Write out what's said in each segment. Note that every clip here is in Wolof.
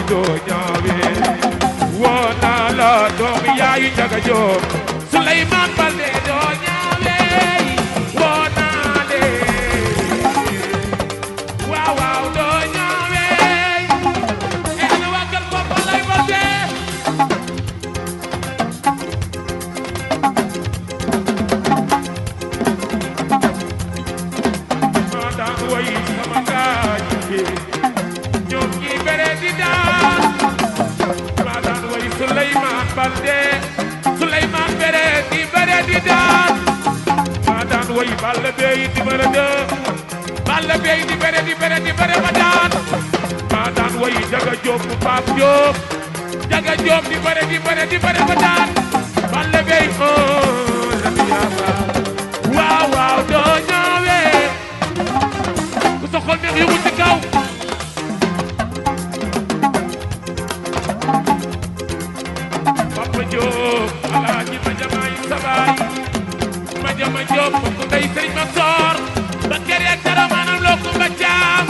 doo ñaawee woo naa la doomu yaayu Njaga Jóob Souleymane Balde doo ñaawee woo naa leen waaw waaw doo ñaawee e ana waa kër Papa Lay Balde maa daan way sama gaañ ñoom ñi bere di daan maa daan way Souleymane Balde Souleymane bere di daan maa daan way Balla Bey numéro 2 Balla Bey di bere ba daan maa daan way Jaga Jóob bu Paap Jóob Jaga Jóob di bere ba daan Balla Bey la mi yaaba waaw waaw doo ñaawee ku sa xol neex yëngu ci kaw Papa Jóob Alaaji ma jamaay sabaay ma jama Jóob bokk ndey Sëriñ Mansoor ba kër ya dara maanaam loo ko ba jaam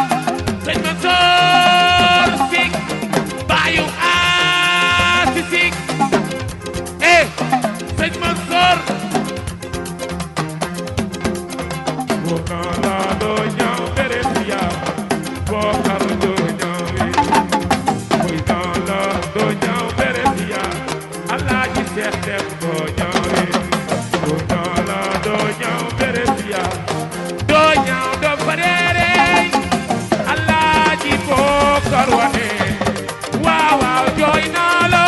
Sëriñ Mansoor sik baayu aasi sik Sëriñ Mansoor woo naa la doo ñaaw bere siya boo xar doo ñaawe woy naa la doo ñaaw bere siya Alaaji Seex Dem doo ñaawe woo naa la doo ñaaw bere siya doo ñaaw doo bareere Alaaji Bookar Wane waaw waaw jooy naa la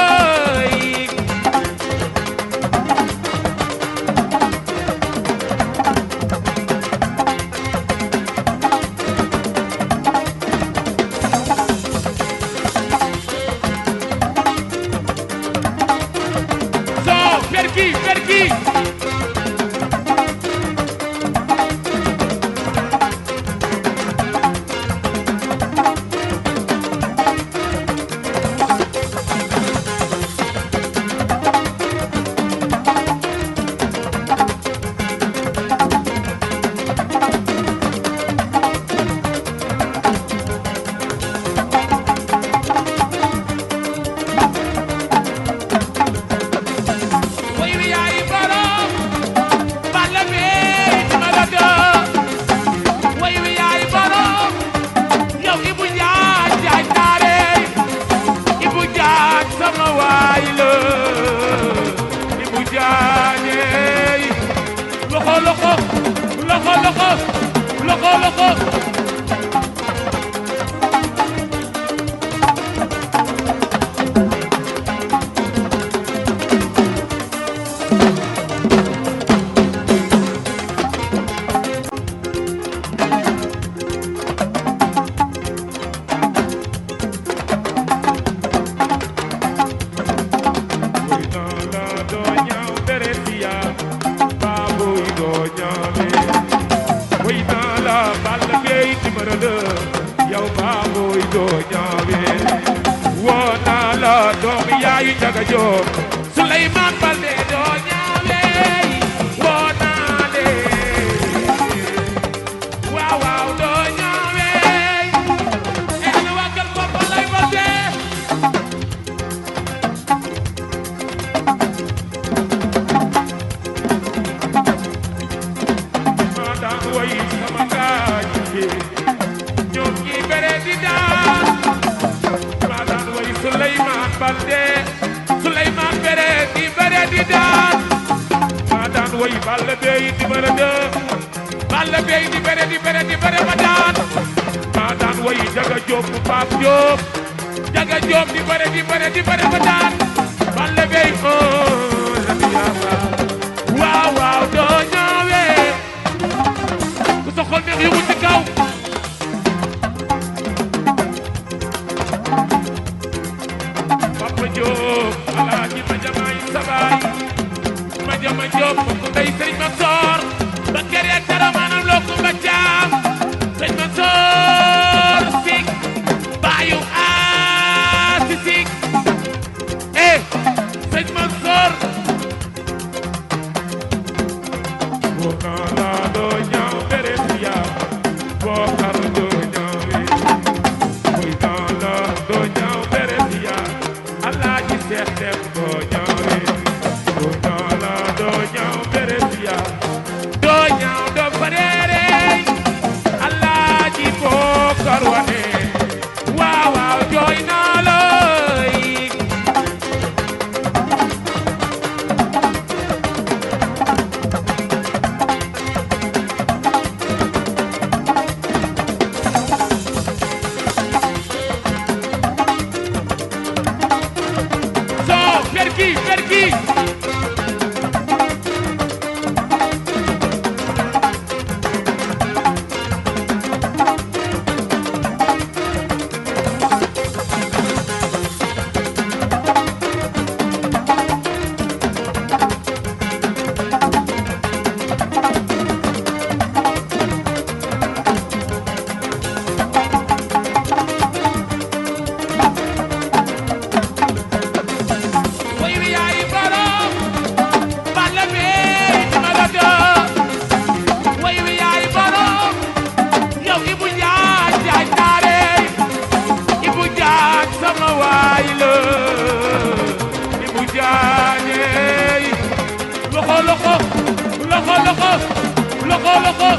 Perki loxo doomu yaayu Njaga Jóob Souleymane Balde doo ñaawee woo naa leen waaw waaw doo ñaawee e ana waa kër Papa Lay Balde maa daan way sama gaañ ñoom ñi bere di daan Souleymane Balde Souleymane bere di daan maa daan way Balla Bey numéro 2 Balla Bey di bere ba daan maa daan way Jaga Jóob bu Paap Jóob Jaga Jóob di bere ba daan Balla Bey la mi yaaba waaw waaw doo ñaawee ku sa xol neex yëngu ci kaw Papa Jóob Alaaji ma jamaay sabaay ma jama Jóob bokk ndey Sëriñ Mansoor ba kër ya dara maanaam loo ko ba jaam Sëriñ Mansoor sik baayu aasi sik Sëriñ Mansoor farwane waaw waaw jooy naa lay so perki loxo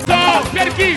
so perki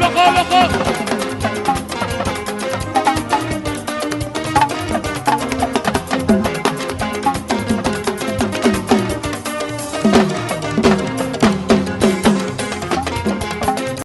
loxo